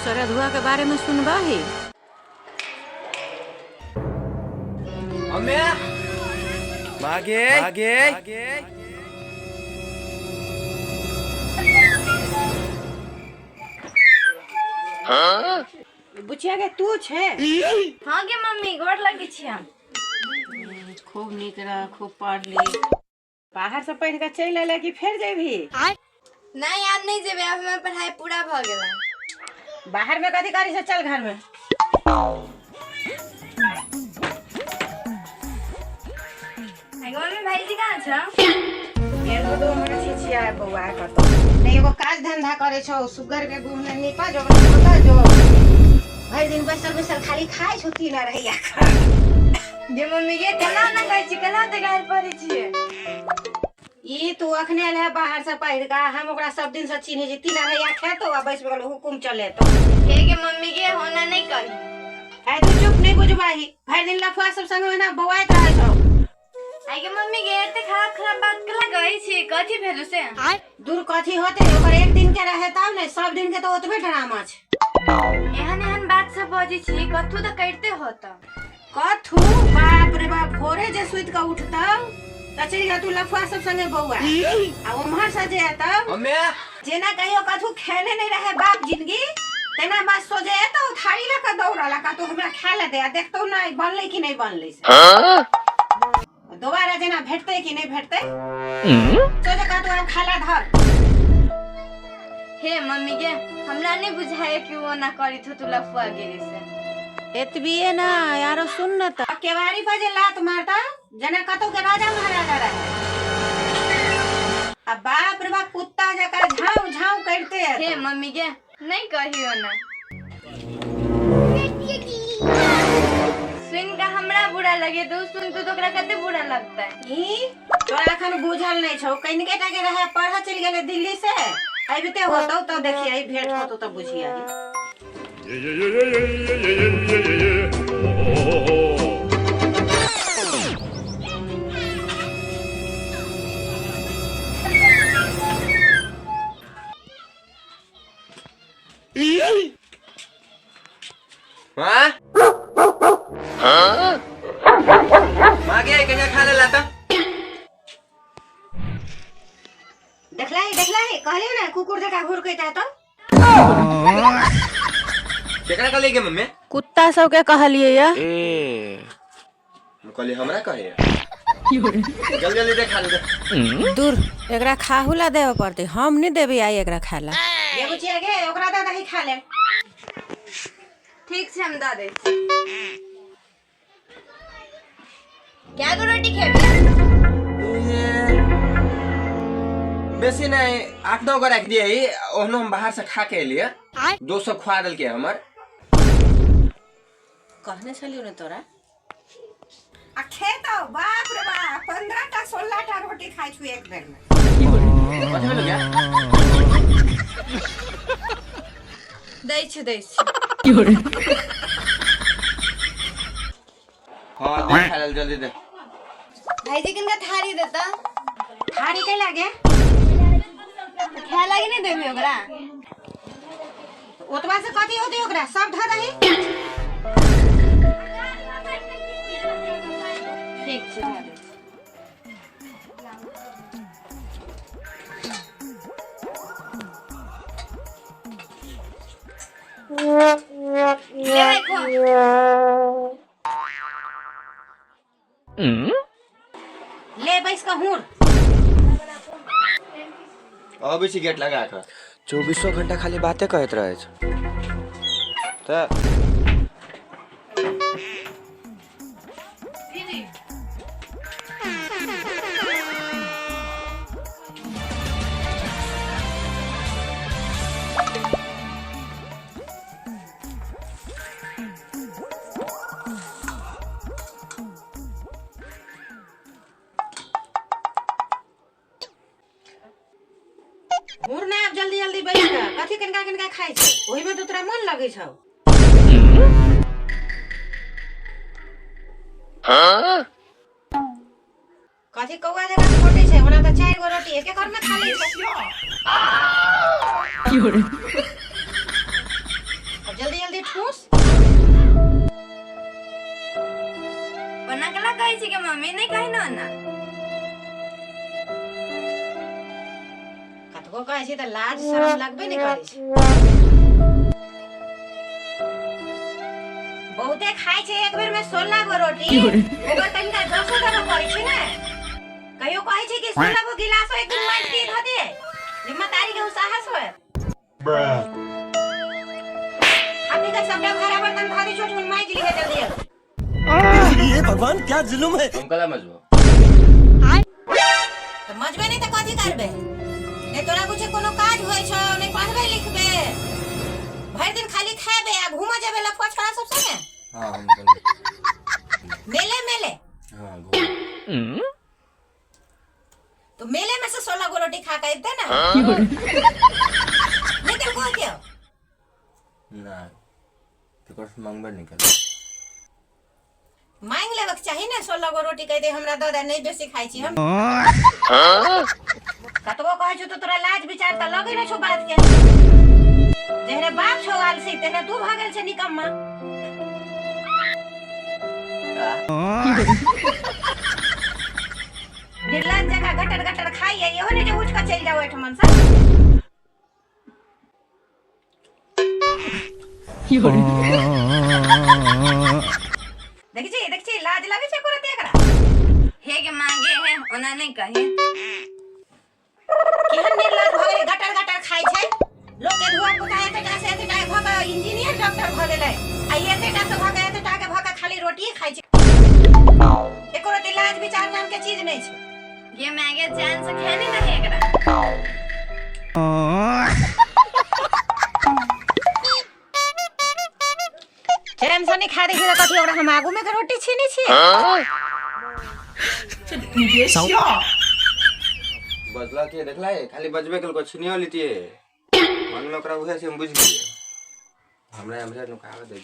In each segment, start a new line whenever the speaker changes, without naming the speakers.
शरधुआ के बारे में सुनबही?
मम्मी, मागे मागे।
बुचिया के तू छे?
हाँ गे मम्मी, गोर लगे छी हम।
खूब नीक रह, खूब पढ़ ली। बाहर से पढ़ के चलि अयले कि फेर जेबही?
नहीं, आब नहीं जेबै, आब हमर पढ़ाई पूरा भऽ गेलै।
बाहर में कथी करी से, चल घर में।
आइ मम्मी, भाईजी कहाँ छौ?
एगो दो हमरा छिछिया बौआ कतौ नहीं, एगो काज धंधा करे छौ। सुगर के गुह ने नीपा जो होता जो भरि दिन बैसल बैसल खाली खाइ छौ तीन अढ़ैया।
गे मम्मी गे, केना ना कहै छी, केना ते गारि पड़ै छियै?
ई तू अखने आयल है बाहर से पढ़ के, हम ओकरा सब दिन से चिन्है छी। तीन अढ़ैया खेतो आ बैस गेल हुकुम चलेतो।
हे गे मम्मी गे, होना नहीं कही।
है तू चुप, नहीं बुझबाही। भरि दिन लफुआ सब संग ओहिना बौआइत रहै छौ।
आइ गे मम्मी गे, एते खराब खराब बात केला कहै छी? कथी भेलु से?
दूर, कथी होते? ओकर एक दिन के रहे तब ने, सब दिन के तो ओतबे ड्रामा छै।
एहन एहन बात सब बजै छी, कथू तऽ करिते होत।
कथू? बाप रे बाप, भोरे जे सुति के उठतौ तऽ चलि जा तू लफुआ सब संगे बौआ आ उम्हर से जे एतौ
मम्मी,
जेना कहियो कथू खेने नहीं रहे बाप जिंदगी तेना बस सोझे एतौ, थारी लऽ कऽ दौड़ल आ कहतौ हमरा खाय लए दे आ देखतौ नहि बनलै कि नहि बनलै से। दोबारा जेना भेटतै कि नहि भेटतै, सोझे कहतौ आब खाय लए धर।
हे मम्मी गे, हमरा नहीं बुझाए कि वो ना करी थो तू लफुआ गिरी से।
एतबिए ना, यारो सुन न त केवाड़ी पर जे लात मारता जेना कतौ के राजा महाराजा रहे आ बाप रे बाप कुत्ता जकाँ झाँउ झाँउ करिते
हे
एतौ।
मम्मी गे, नहीं कहियो ना, सुन के हमरा बुरा लगे तो सुन तो ओकरा कते बुरा लगता है।
ई तोरा एखन बुझल नहि छौ। कनिके टा के रहे, पढ़ऽ चलि गेलै दिल्ली से। अबिते होतौ तऽ देखियै, भेंट होतौ तऽ बुझियै।
Yeah, yeah, yeah, yeah, yeah, yeah, yeah, yeah, yeah. Oh, oh, oh.
हाँ मागे, कहिया खा लेला तऽ?
देखलही देखलही, कहलियौ ने कुकुर जकाँ घुरकैत हेतौ।
केकरा कहलियै गे मम्मी?
कुत्ता सबके कहलियै या।
ए, हम कहलियै हमरा कहैया। जल्दी जल्दी दे, खा ले दे।
दूर, एकरा खाहू ला देबे पड़तै, हम नहि देबै आइ एकरा खाय ला। गे बुचिया गे, ओकरा दे दही, खा ले।
ठीक छै, हम दऽ दै छी। क्या गो रोटी खेबी?
ए, बेसी नहीं, 8-9 गो राखि दिए। ओहनो हम बाहर से खा के एलियै, दोस्त सब खुआ देलकै हमर।
कहने छलियौ ने तोरा आ खेतौ। बाप रे बाप, 15 टा 16 टा रोटी खाइ छु एक बेर में।
कथी भेलो गे?
दै छी, दै छी।
हाँ, दे खा ले, जल्दी दे।
भाईजी, किनका थारी देता?
थारी के लागे?
खाय लागी नहीं देबी ओकरा?
ओतबा से कथी होतै? ओकरा सब धऽ दही।
ठीक छै, धऽ दै छी। ले भाई, खो।
ले बैस कऽ हुर।
अबै छी गेट लगा कऽ। चौबीसों घंटा खाली बाते कहैत रहै छै तऽ।
हुर ने आब जल्दी जल्दी बैस कऽ। कथी कनिका कनिका खाइ छै? ओहिमे तऽ तोरा मन लगै छौ। कथी कौआ जकाँ खोटै छै? ओना तऽ चारि गो रोटी एके घर में खा लै छै।
कहै छी के मम्मी नहि कही न ना।
कतबो कहै छी तऽ लाज शरम लगबे नहि करै छै। बहुते खाइ छै, एक बेर में 16 गो रोटी, ओकर तनिका 10 देबऽ पड़ै छै ने। कहियो कहै छै कि 16 गो गिलासो एक दिन माटि के धऽ दिए, जिम्मेदारी के साहस होय। खा पी के सबटा भाड़ा बर्तन धऽ दी, छोट माजि लिहे जल्दी।
ये भगवान, क्या जुल्म है।
हम कला मजबो?
तऽ मजबे नहि तऽ कथी करबे? नहि तोरा कुछ कोनो काज होइ छौ, नहि पढ़बे लिखबे, भरि दिन खाली खेबे आ घूमऽ जेबे लफुआ छोड़ा सब संगे।
हाँ, हम करबै।
मेले मेले।
हाँ, घूम।
तो मेले में से 16 गो रोटी खा के अबते ना, नहीं देलको क्यों?
नहीं, केकरो से मांगबे नहीं कर।
मांग लेबक चाही ने, 16 गो रोटी कहि दे हमरा दऽ दे, नहीं बेसी खाइ छी हम। कतबो कहै छौ तऽ तोरा लाज विचार तऽ लगै नहि छौ बात के। जेहने बाप छौ आलसी, तेहने तू भऽ गेल छै निकम्मा। निर्लज जकाँ गटर गटर खाइए, इहो नहि जे उठि कऽ चलि जाउ एहिठमन से। देखै छी, देखै छी, लाज लगै छै एको रत्ती एकरा?
हे के मांगे हे, ओना नहि कही।
केहन निर्लज भऽ गेलै, गटर गटर खाइ छै। लोक के धुआ पुता एतेटा से एतेटा भऽ कऽ इंजीनियर डॉक्टर भऽ गेलै आ ई एतेटा से भऽ कऽ एतेटा के भऽ कऽ खाली रोटिए खाइ छै। एको रत्ती लाज विचार नाम के चीज नहि छै।
गे मांगे, चैन से खेने नहीं एकरा।
चैन से नहीं खा दै छै तऽ कथी ओकरा हम आगू में के रोटी छीनै छियै?
बजला के देखला है, खाली बजबे केलको, छिनियो लेतिए। मन में ओकरा उहे से हम बुझि गेलियै। हमरा हमरा नुकावे दे।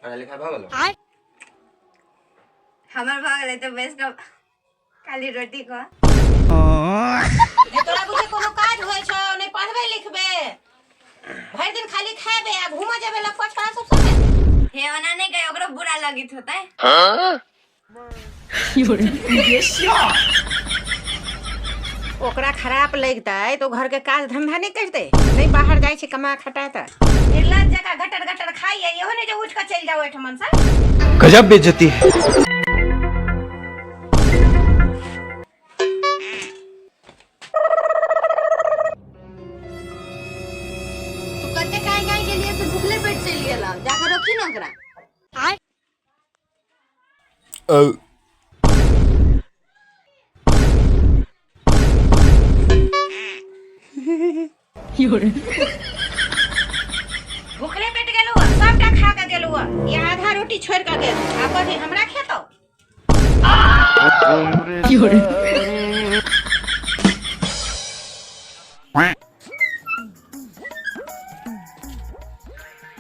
पढ़ाई लिखाई भऽ गेलो?
हमर भऽ गेलै तऽ बैस कऽ खाली रोटी खा।
नहि तोरा बुझे कोनो काज होइ छौ, नहि पढ़बे लिखबे, भरि दिन खाली खेबे आ घूमऽ जेबे लफुआ छोड़ा सब संगे।
हे, ओना नहि कही, ओकरो बुरा लगित होतै।
ओकरा खराब लगतै तो घर के काज धंधा नहि करतै, नहि बाहर जाइ छै कमा खटा। तऽ निर्लज जकाँ गटर गटर खाइए, इहो नहि जे उठि कऽ चलि जाउ एहिठमन से।
गजब बेइज्जती है।
तू कते काहे काहे के लिए से भूखले पेट चलि गेला? जाकर रोकी ना ओकरा।
भूखले पेट गेलौ, सबटा खा के गेलौ, ये आधा रोटी छोड़ि कऽ गेल आ कथी हमरा खेतौ?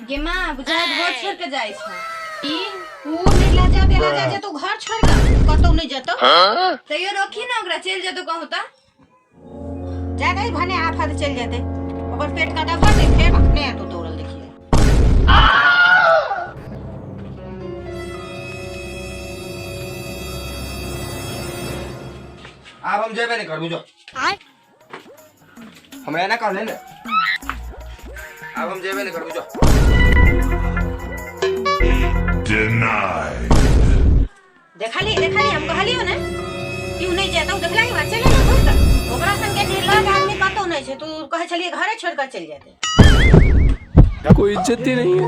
गे माँ, बुझाइत घर छोड़ के जाइ छै
ई ऊ निर्लज्जा बेलज्जा जे तू घर छोड़ि कऽ कतौ नहि जेतौ।
तैयो रोकी ना ओकरा, चलि जेतौ कहूँ तऽ।
जा गई भने आफत चलि जेतै, ओकर पेट कतऽ भरतै? फेर अखने एतौ दौड़ल, देखिए।
आब हम जेबे नहीं करबू, जो हमरा एना कहले ने। आब हम जेबे नहीं करबू, जो।
Denied.
देखली, देखली, हम कहलियो ने कि उ नहि जेतौ। देखला के बाद चलि एलौ घुरि कऽ। ओकरा संगे निर्लज आदमी कतौ नहि छै। तू कहै छलियै घरे छोड़ि कऽ चलि जेतै।
कोई इज्जत ही नहीं है।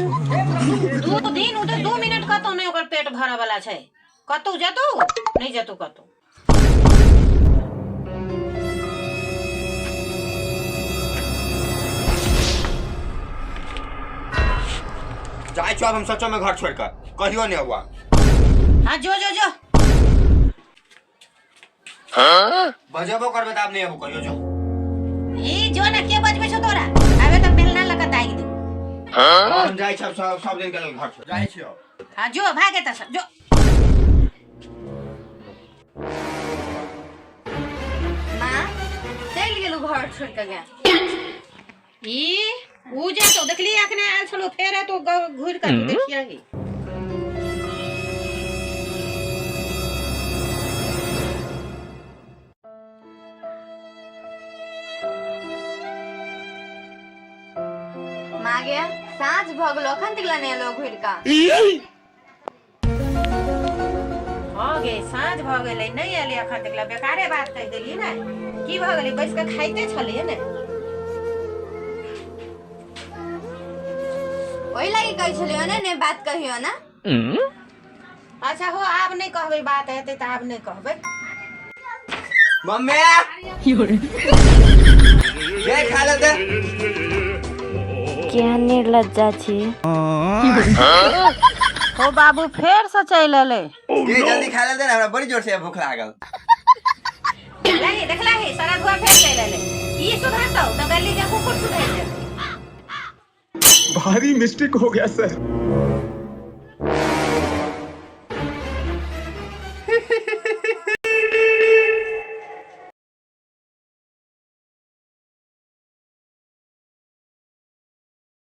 2 दिन उ तऽ 2 मिनट कतौ नहि ओकर पेट भरऽ वाला छै। कतौ जेतौ? नहि जेतौ कतौ।
जाइ छो आब हम सचो में घर छोड़ कर, कहियो नहीं हुआ।
हाँ, जो जो जो।
बजेबो करबे तऽ आब नहीं आबू कहियो, जो।
ई जो ने, के बजबै छौ तोरा? आबे तऽ बेलना लऽ कऽ दागि देबौ।
हम जाइ छी सब सब दिन के लेल घर छोड़ जाइ छियो।
हाँ, जो, भागे तऽ जो।
माँ, चलि गेलू घर छोड़ के गे।
ई उ जे तो देखली अखने आयल छलो, फेर एतो घुरि कऽ तू देखियही।
माँ गे, साँझ भऽ गेलो, अखन तक नहि एलो घुरि कऽ।
हँ गे, साँझ भऽ गेलै, नहि एलै अखन तक। बेकारे बात कहि देलियै ने। की भऽ गेलै? बैस कऽ खाइते छलियै ने।
ओहि लागि कहै छलियौ ने, नहि बात कहियो ने।
अच्छा हो, आब नहि कहबै। बात हेतै तऽ आब नहि कहबै।
मम्मी ये खा लेते।
केहन निर्लज्जा छी।
हो बाबू, फेर से चलि एलै।
ये जल्दी खा लेते ने, हमरा बड़ी जोर से भूख लागल।
देखला ही, देखला ही, सारा धुआं फेर चलि एलै। ई सुधरतौ तऽ गली के कुकुर सुधरि जेतै।
भारी मिस्टेक हो गया सर।